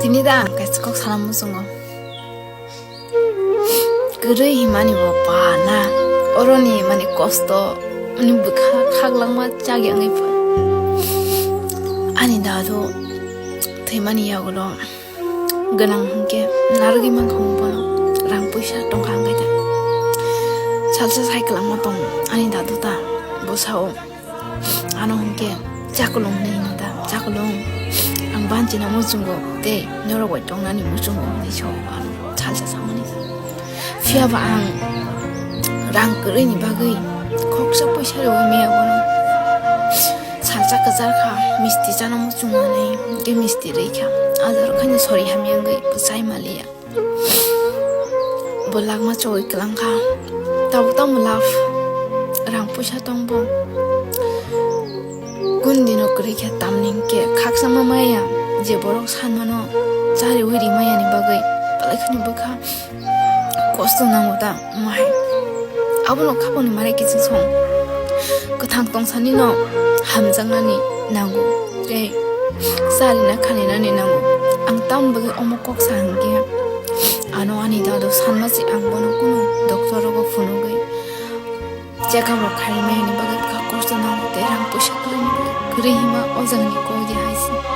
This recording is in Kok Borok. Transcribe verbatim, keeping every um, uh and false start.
Tini da ang kaisa kok sana muchungo. Kwrwi himani bo pa na. Oroni mani kosto, ani bwkha khaklangma chak yangwi pha. Ani dadu thwimani yagulo gwnang hwnkhe narwgwi mankha bono, rang puisa tongkha hwnkhe da. Salsa sai kwlangma tong ani dadu ta, bo sao. Ano hwnkhe, "Chakulung," hinwi hino da, "Chakulung, ang banchina muchungo tei norok bai tongnani muchungo," hinwi sao ano salsa samani. Phiya ba ang rang kwrwini bagwi khoksa puisa rwui maya bono. Salsa kwchar kha, misti chana muchungo hinwi hwnkhe misti rwi kha. Ajaro khaino sori hamya wngwi bwchai maliya. Bo lakma chogwi kwlangkha. Tabuk tamo love, rang puisa tongbo. Kundino kwrwi khe tamni hwnkhe khakchangma maya, je borok sanmano chariwi ri mayani bagwi belai kheno bwkha kosto nango ta. Omo hai abono khapangni mare kiching song. Kwthang tongsanino hamjaknani nango tei charina khaninani nango. Ang tamni bagwi omo kok sa hwnkhe ano ani dadu sanma se ang bono kunu doctor rogo phunugwi check up rok khaimani bagwi bwkha kosto nango tei rang puisa kwrwini bagwi kwrwi hima o jagani kok ya hai se.